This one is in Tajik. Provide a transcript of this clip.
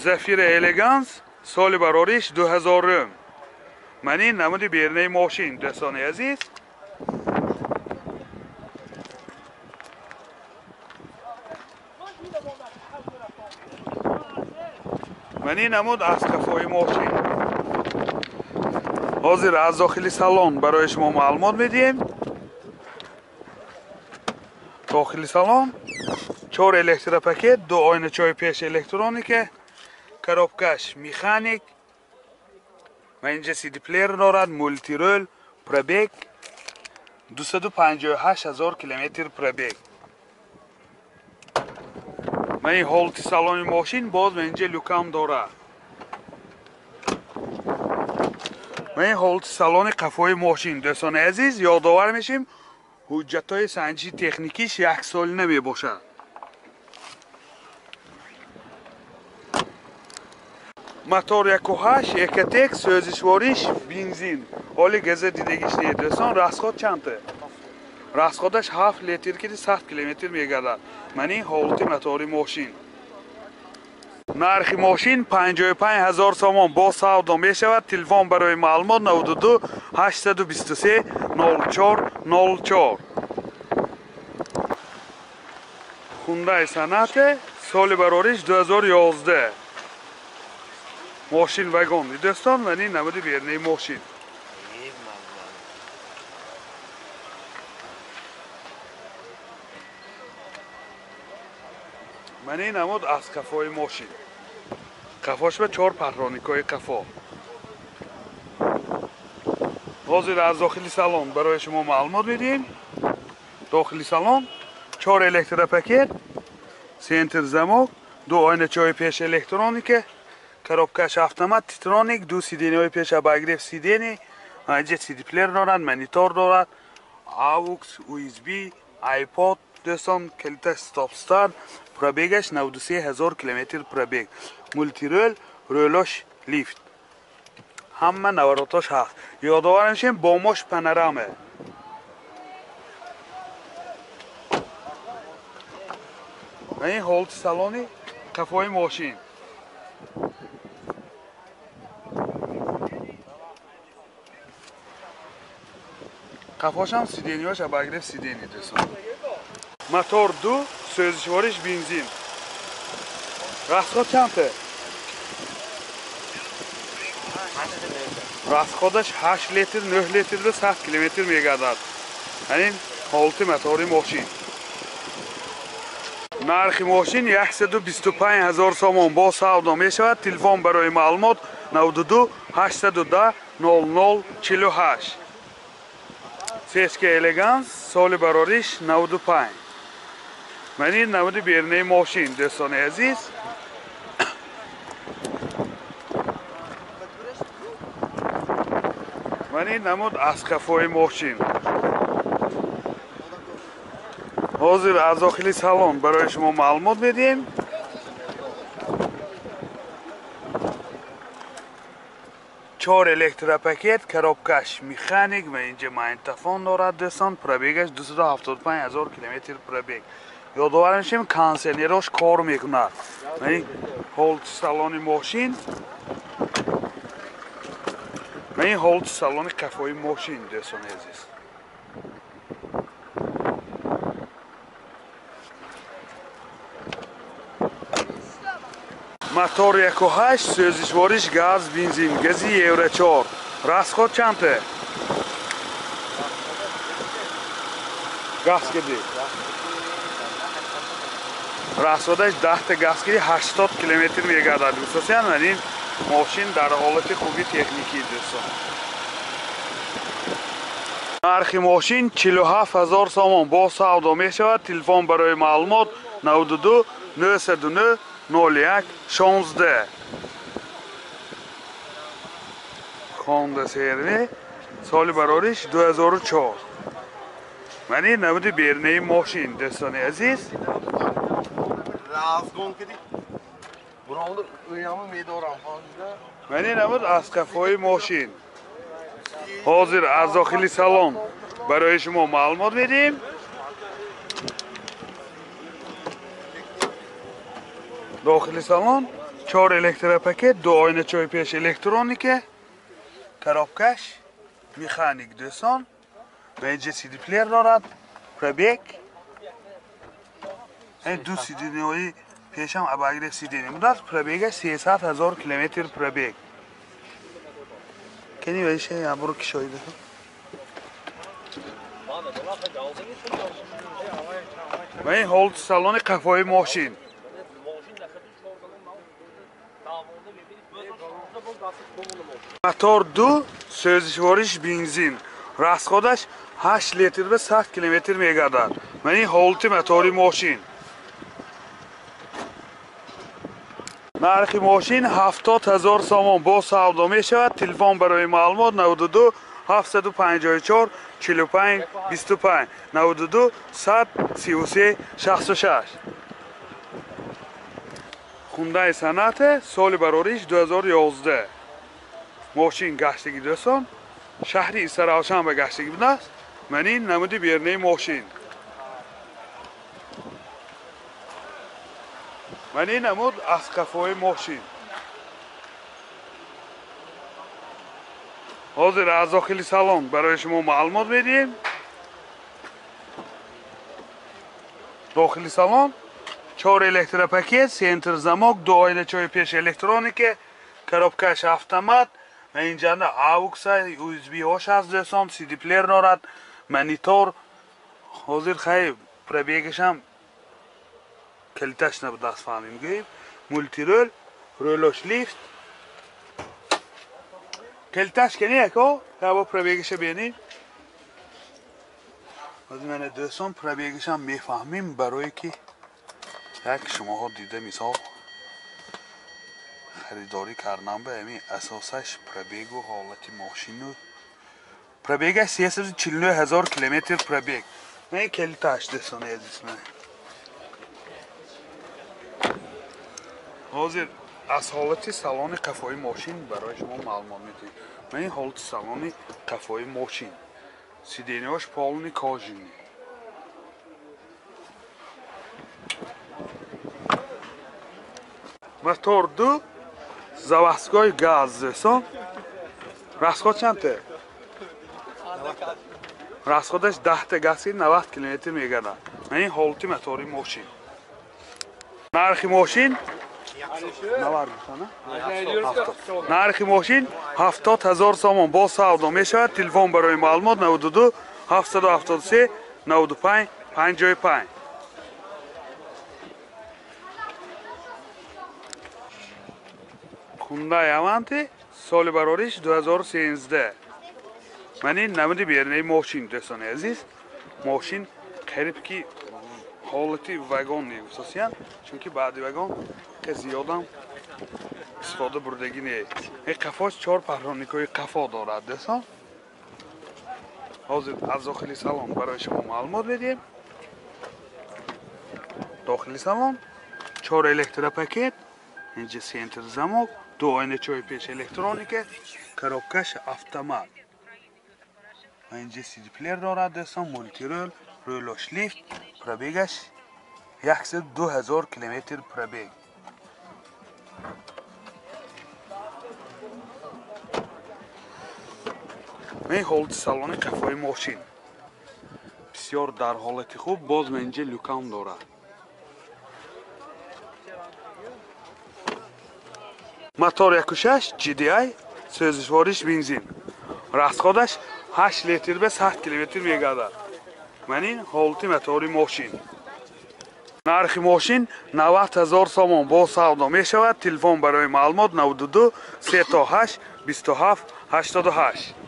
Зафира Элеганс соли барориш 2000. Ман ин намуди берунаи мошин дӯстони азиз. Ман ин намуд аз қафои мошин. Ҳозир аз дохили салон барои шумо маълумот медиҳем. Дохили салон 4 электропакет, 2 оиначаҳои пеш электроника, коробкаш механик, ва инҷа CD плеер дорад, мултирол, пробег 258 000 километр пробег. Ман ин ҳолати салони мошин боз ман инҷа люкам дорад. Ман ин ҳолати салони қафои мошин дӯстони азиз, ёдовар мешим ҳуҷҷатҳои санҷиши техникиш яксолина мебошад. Мотор 1.8 Экотек, сӯзишвориш бензин. Ҳоли газа дидагиш не дӯстон. Расход чандта? Расходаш 7 литр ки 100 километр мегардад. Ман ин ҳолати мотори мошин. Нархи мошин 55 000 сомон бо савдо мешавад. Телефон барои маълумот 92 823 04 04. Hyundai Sonata соли барориш 2011. Мошин вагон дӯстон, ман ин намуди берунаи мошин. Ман ин намуд аз қафои мошин. Қафош ба 4 патроникҳои қафо. Ҳозир аз дохили салон барои шумо маълумот медиҳем. Дохили салон 4 электропакет, центр замок, 2 оиначаҳои пеш электроника, коробкаш автомат, титроник, 2 сиденьяҳои пеш обогрев сиденья, инҷа CD плеер дорад, монитор дорад, AUX, USB, iPod дӯстон, калиташ стоп старт, пробегаш 93 000 километр пробег, мултирол, рӯлош лифт. Ҳама наворотош ҳаст. Ёдовар мешем бомош панорама. Ва ин ҳолати салони қафои мошин. Қафошам сиденьяш обогрев сиденья дӯстон. Мотор 2, сӯзишвориш бензин. Расход чандта? Расходаш 8 литр, 9 литр ва 100 километр мегардад. Ин ҳолати мотори мошин. Нархи мошин 125 000 сомон бо савдо мешавад. Телефон барои маълумот 92 810 00 48. Сеска Элеганс соли барориш 95. Ман ин намуди берунаи мошин дӯстони азиз. Ман ин намуд аз қафои мошин. Ҳозир аз дохили салон барои шумо маълумот медиҳем. 4 электропакет, коробкаш механик ва инҷа магнитофон дорад дӯстон. Пробегаш 275 000 километр пробег. Ёдовар мешем кондиционерош кор мекунад. Ман ҳолати салони мошин. Ман ҳолати салони қафои мошин дӯстони азиз. Мотор 1.8, сӯзишвориш газ, бензин, гази Евро 4. Расход чандта? Газ киди. Расходаш 10 та газ киди 80 километр мегардад. Дӯстон, ман ин мошин дар ҳолати хуби техникӣ дӯстон. Нархи мошин 47 000 сомон бо савдо мешавад. Телефон барои маълумот 92 909 01 16. Honda CR-V соли барориш 2004. Ман ин намуди берунаи мошин дӯстони азиз. Ман ин намуд аз қафои мошин. Ҳозир аз дохили салон барои шумо маълумот медиҳем. Дохили салон 4 электропакет, 2 оиначаҳои пеш электроника, коробкаш механик дӯстон. Ва инҷа CD плеер дорад, пробег. Ин ду сидениҳои пешам обогрев сидени будааст. Пробегаш 300 ҳазор километр пробег. Кени вайша ябур кишоида. Ва ин ҳолати салони қафои мошин. Мотор 2, сӯзишвориш бензин. Расходаш 8 литр ба 100 километр мегардад. Ман ин ҳолати мотори мошин. Нархи мошин 70 ҳазор сомон бо савдо мешавад. Телефон барои маълумот 92 754 45 25 92 133 66. Хундай Соната соли барориш 2011. Мошин гаштагӣ дӯстон, шаҳри Истаравшан ба гаштагӣ будааст. Ман ин намуди бернаи мошин. Ман ин намуд аз қафои мошин. Ҳозир аз дохили салон барои шумо маълумот медиҳем. Дохили салон 4 электропакет, центр замок, 2 оиначаҳои пеш электроника, коробкаш автомат. Ва инҷанда AUX, USB-ҳош ҳаст дӯстон, CD плеер дорад, монитор. Ҳозир хай пробегашам калиташ набудааст, фаҳмем гӯем. Мултирол, рӯлош лифт. Калиташ кани яко, ҳаво пробегаша бинем. Ҳозир мана дӯстон пробегашам мефаҳмем, барое ки як шумоҳо дида мисол харидорӣ кардан ба ҳамин асосаш пробегу ҳолати мошину. Пробегаш 349 ҳазор километр пробег. Ман калиташ дӯстони азиз. Ман ҳозир аз ҳолати салони қафои мошин барои шумо маълумот медиҳем. Ман ин ҳолати салони қафои мошин. Сидениҳош полни кожини. Мотор 2, заводской газ дӯстон. Расход чандта? Расходаш 10 газ 90 километр мегардад. Ман ин ҳолати мотори мошин. Нархи мошин нархи мошин 70 ҳазор сомон бо савдо мешавад. Телефон барои маълумот 92 773 95 55. Хундай Аванти соли барориш 2013. Ман ин намуди бернаи мошин дӯстони азиз. Мошин қариб ки ҳолати вагон мегуфтосиян, чунки баъди вагон ки зиёдам истифода бурдагӣ не. Ин қафош 4 парроникҳои қафо дорад дӯстон. Ҳозир аз дохили салон барои шумо маълумот медиҳем. Дохили салон 4 электропакет, инҷа центр замок, 2 оиначаҳои пеш электроника, коробкаш автомат. Ва инҷа CD плеер дорад дӯстон, мултирол, рӯлош лифт, пробегаш 102 ҳазор километр пробег. Ин ҳолати салони қафои мошин бисёр дар ҳолати хуб. Боз ма инҷа люкам дорад. Мотор 1.6 GDI, сӯзишвориш бензин. Расходаш 8 литр ба 100 километр мегардад. Ман ин ҳолати мотори мошин. Нархи мошин 90 ҳазор сомон бо савдо мешавад. Телефон барои маълумот 92 38 27 88.